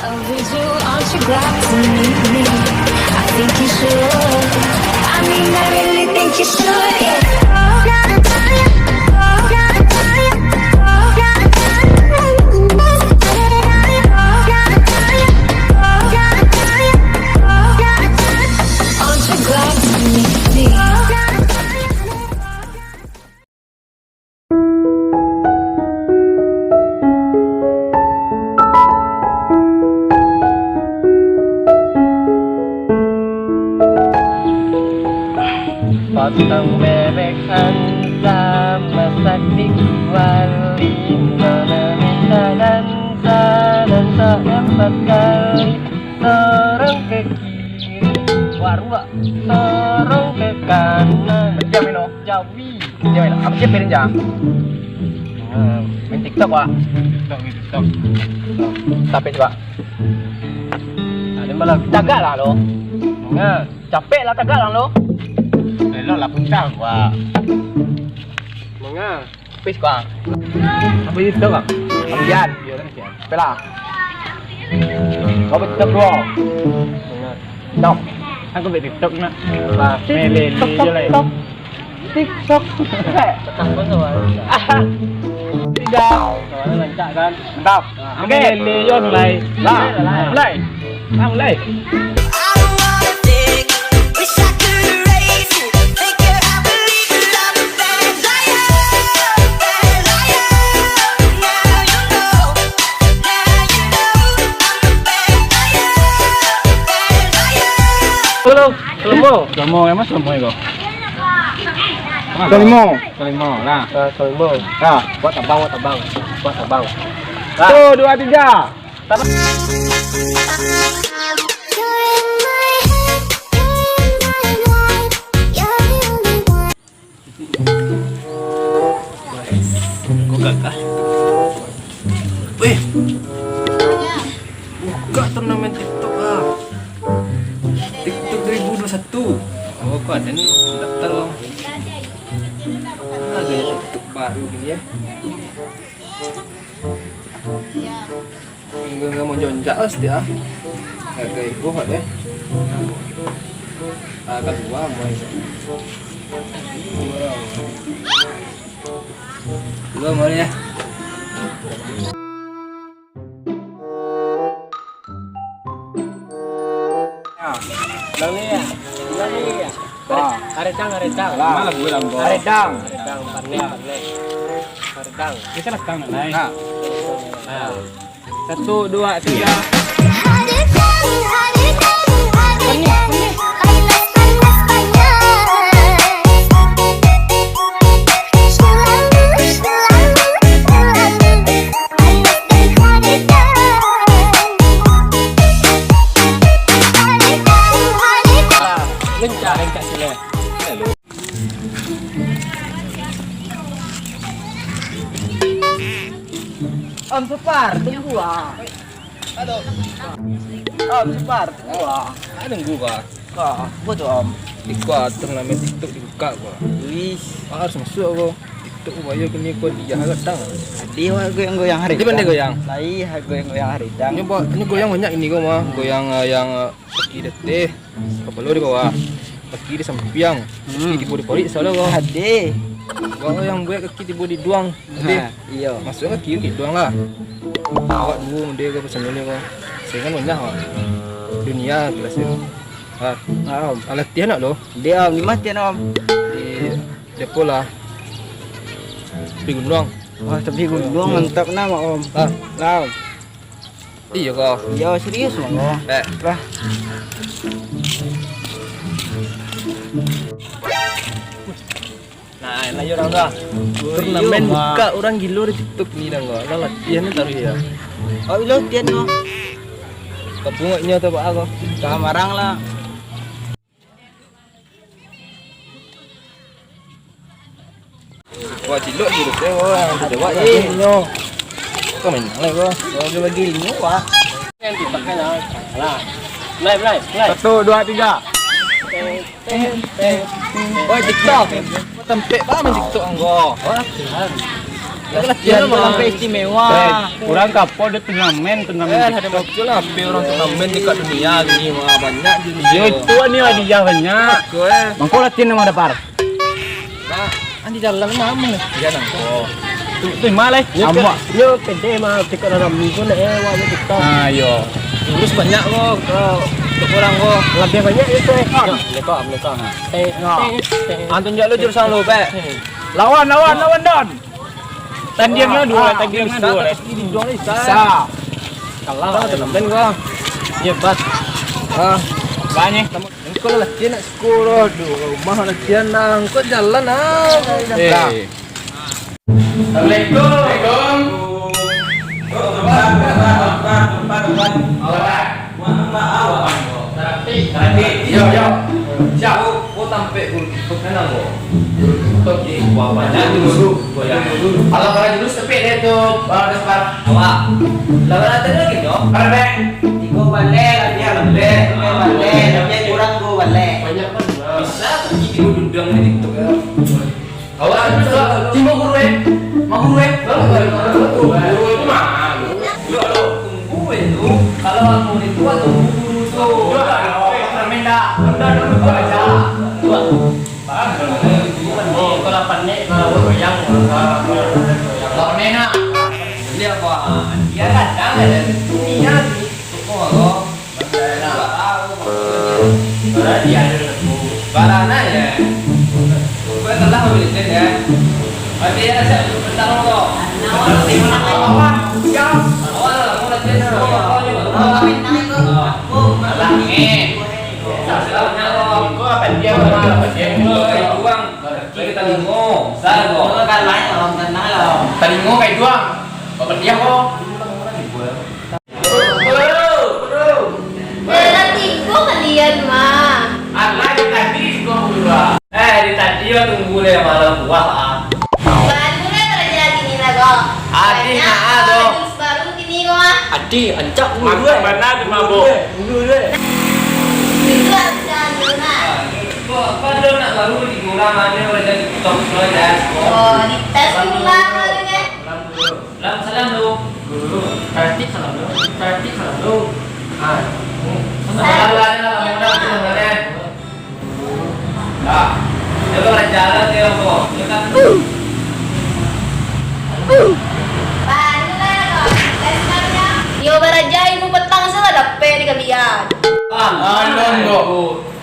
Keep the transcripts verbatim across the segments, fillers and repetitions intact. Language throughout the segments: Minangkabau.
Overdue, aren't you glad to meet me? I think you should. I mean, I really think you should, yeah. Aren't you glad to meet me? Potong bebek ansa, masak di kuali, nona minta dansa, dansa empat kali, sorong ke kiri, waruak, sorong ke kanan. Diam, Mino. Jawi. Diam, Mino. Apa sih piring, Jang? Hmm, main TikTok, Wak. TikTok, main TikTok. Tapi coba. Ada malah. Tagak lah lo. Nah, capek lah tagak lah lo. Elok lah puncak, Wak. Manga. Pis, Bang. Apa TikTok, Bang? Ambian. Iya, kan, siap. Pela. Kau TikTok, bro. Stop. Aku buat TikTok, nak. Melele je lah. TikTok. TikTok. Tidak. Suara rancak, kan? Mantap. Oke. Melele je lah. Lah, mulai. Lah, mulai. Halo, halo. Halo, Mo. Halo, Mo. Emang halo, Mo, iko? Halo, Mo. Halo, Mo. Nah. Ah, halo, Mo. Nah. Buat tabang, buat tabang. Buat tabang. Nah. Satu, dua, tiga. Kok gagah? Weh, buka turnamen TikTok lah. TikTok dua ribu dua puluh satu. Oh, kok ada nih daftar, Bang? Ada ya TikTok baru gini ya. Enggak, enggak mau jonjak lah setiap. Harga ibu kok deh. Ah, kan dua mau itu. Dua mau ya. Ya. Ulang ni ya. Ulang ni ya. Wah. Aredang, aredang. Lah. Malah gue langgar. Aredang. Aredang, parlek, parlek. Aredang. Bisa rekam, nak, Nay? Nah. Nah. Satu, dua, tiga. Lencak, lencak sila. Om Supar, tunggu ah. Halo. Om Supar, tunggu ah. Ah, tunggu, Pak. Kak, apa tu, Om? Iko turnamen TikTok dibuka, Pak. Wih. Ah, harus masuk aku. TikTok ko bayar kini ko dia kadang. Ade wak goyang-goyang hari. Dia pandai goyang? Lai, goyang-goyang hari. Ini, Pak, ini goyang banyak ini ko mah. Goyang, eh, yang, eh, kaki di ateh, kapalo di bawah, kaki di sampiang, kaki tibo di korik, salah ko. Ade. Awak yang buek kaki tibo di duang, ade. Ha, iyo. Masuak kaki di duang lah. Awak duo mode ko, pasal ni ko. Saingan banyak, wak. Dunia kelas tu. Ha. Ha, Om. Ah, latihan nak lo? Di, Om, di ma latihan, Om? Di depo lah. Tepi gunduang. Wah, tepi gunduang, mantap nah, Om. Ha. Nah, Om. Iyo ko. Iyo, serius, Bang. Eh. Lah. Nah, enak yo urang tu. Turnamen buka urang gilo di TikTok ni, dang ko. Lah latihan ni taruih yo. Oh, ilo latihan ko. Kabungoknyo tu, Pak, ko. Samarang lah. Wah, cilok je tu, wah, tu jawab eh. Nyo. Kau main lai, wah. Wah, dia bagi ilmu, wah. Kan TikTok kan, ah. Alah. Mulai, mulai, mulai. Satu, dua, tiga. Wah, TikTok. Tempek banget main TikTok, anggo. Wah, Tuhan. Latihan tu sampai istimewa. Eh, urang kapo ado turnamen, turnamen Eh, ado TikTok. Batua lah, P orang turnamen di dunia gini, wah, banyak di Yo, Indonesia. Itu ni hadiah banyak. Oke. Mangko latihan nama dapar. Nah, anji jalan mah, mah. Iya, nang ko. Tu, tu, mah, lai. Yo, Amuak. Yo, pede mah, TikTok dalam minggu nak, eh, wak, yo, TikTok. Ah, yo. Terus banyak ko, ko, untuk orang ko. Lebih banyak itu, eh. Ah. Yo, lekok, lekok, nah. Eh, no. Antum jak lu jurusan lu, Pek. Lawan, lawan, lawan, Don. Tandiangnyo duo, ah, tandiangnyo bisa, duo, tapi eh. Bisa. Kalah lah, teman gua. Iya, bat. Ah, banyak. Engkau lah latihan nak sekolah, duh, rumah latihan nah. Engkau jalan ah. Eh. Nah. Assalamualaikum. Waalaikumsalam. Alright. Mana awak? Terapi. Terapi. Yo, yo. Siap. Ko tampek guru TikTok kan, ko? Guru TikTok, eh, wah, banyak tu guru. Banyak guru. Alah, para jurus tapi dia tu, ah, ada sebar. Awak. Lah, berapa tadi lagi, Cok? Berapa? Tiga balai lah, dia balai, tiga balai, tapi kurang dua balai. Banyak kan? Bisa pergi dulu dudang di TikTok, ya. Awak tu salah. Timo guru, eh. Mak guru, eh. Guru itu mah. Yo, lo, tunggu itu. Kalau aku itu, aku tunggu guru tu. Yo, lah, lo, permen dah. Udah dulu baca. Dua. Paham? Oh, kalau pandai, kalau goyang, kalau goyang. Kalau pandai nak. Dia apa? Dia kadang ada dunia ni. Toko lo. Nah. Suara dia ada. Suara nanya. Kau telah ambil licin ya. Berarti ya, saya pertama lo. Awak, awak, awak, awak, awak. Alah, eh. Salah, salah, salah. Kau apa dia, apa dia? Kau itu, Bang. Kita talingo. Salah, Bang. Kau kan lain, Bang, tenang lah. Talingo kayak itu, Bang. Apa dia, kok? Berarti kau kalian, mah. Alah, dari tadi kau budak. Eh, dari tadi yo tunggu deh, malam buah, ah. Baru deh kerja gini lah, kok. Adi, banyak nah, ah, doh. Jurus baru gini, kok, ah. Adi, ancak dulu, Mantap eh. Bana tu, mabok. Dulu, dulu, eh. Itu aja dulu, nah. Kok, kok ada nak baru di kurang, ada orang jadi TikTok, ya? Oh, dites dulu lah, baru, eh. Salam, salam, dulu. Dulu, dulu. Praktik, salam, dulu. Praktik, salam, dulu. Ah. Salam. Salam, salam, salam, salam, salam. Ah. Yo, baraja lah, yo, ko. Yo, kan. Yo, baraja, ilmu petang salah dapek di kalian. Ah, alun, ko.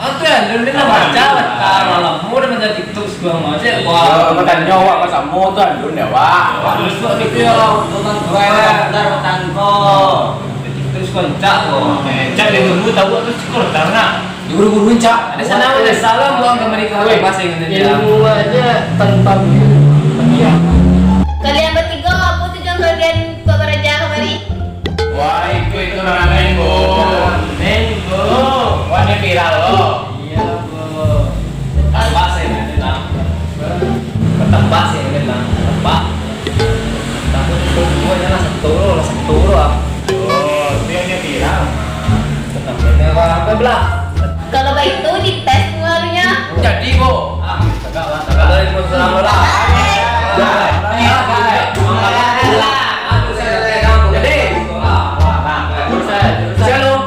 Ah, tu alun, dia nak baca, baca malam. Mau dia baca TikTok sebuah macam, wah. Yo, batanyo awak basamo tu alun deh, wak. Wak, besok gitu ya, orang tua kan, wah, ya. Bentar, petang ko. TikTok sekolah cak ko. Eh, cak dia tunggu tahu tu sekolah tak nak. Di guru-guru cak. Ada salam, ada salam buang ke mereka. Weh, bahasa Indonesia. Ilmu aja tanpa guru. Iya. Kalian bertiga, apa tujuan kalian buat baraja kamari? Wah, itu, itu orang lain, Bo. Lain, Bo. Wah, dia viral, Bo. Iya, Bo. Tambah saya nanti lah. Bertambah saya nanti lah. Tambah. Takut itu dua aja lah, satu lah, satu lah. Oh, itu yang dia viral. Bertambahnya apa, apa belah? Kalau baitu, dites pengaruhnyo. Jadi, Bo. Ah, tagaklah, tagak. Waalaikumsalam, Bo. Jadi, shalom.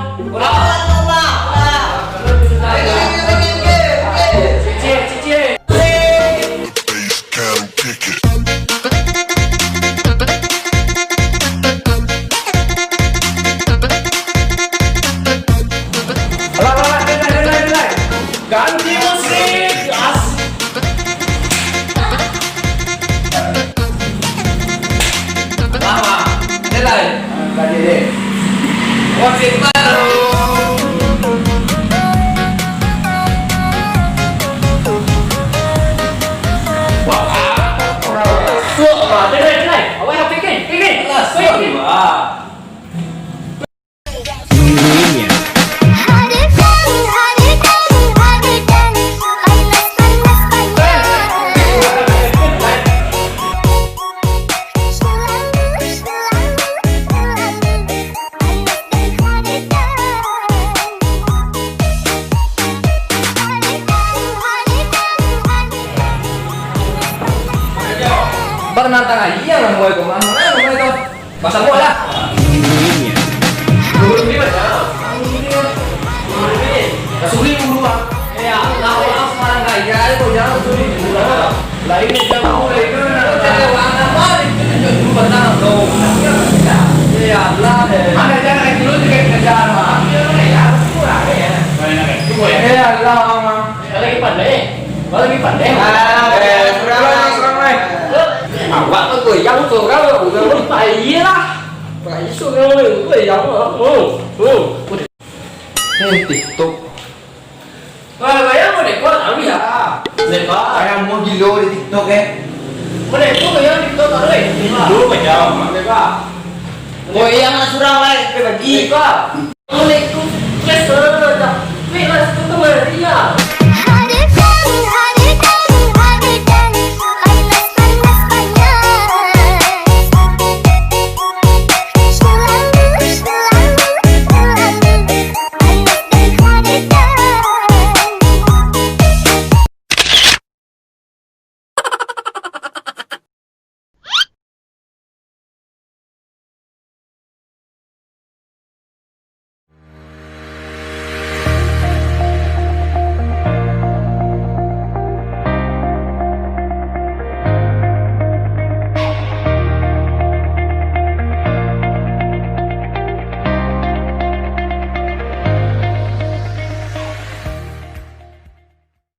Cicil, cicil. Alah, alah, alah, dengar, dengar, dengar. Ganti musik. As- Lama. Dengar. Ganti deh. Musik baru. Wah, ah, dengar, dengar. Awak nak fikir, fikir. Alah, fikir. Sudah. Nungguinnya. Pasang buah lah. Dua puluh minit, ya. Dua puluh minit. Dah suri dulu, ah. Ya, Allah, Allah, sekarang kaya, kau jangan suri dulu, ah. Lain ni, jangan mulai dulu, nah. Kau cari uang apa, itu tunjuk dulu batang, bro. Ya Allah, eh. Mana jangan dulu, dia kejar, ah. Ya, ya, kurang, ya. Mana, mana? Tunggu, ya. Ya Allah, Mama. Kau lagi pandai? Kau lagi pandai? Ah, eh, surang, surang, eh. Awak tu goyang surang, goyang tu pai lah. Pai surang, goyang. Hmm, hmm. Eh, TikTok. Wah, goyang mau dekor, tahu ya? Dekor. Kayak mau gilo di TikTok, eh. Mau dekor, goyang TikTok, tahu, eh? Gilo, macam. Dekor. Goyang lah surang, lah, eh, bagi. Dekor. Assalamualaikum. Yes, sir. Tapi lah, situ tu Maria.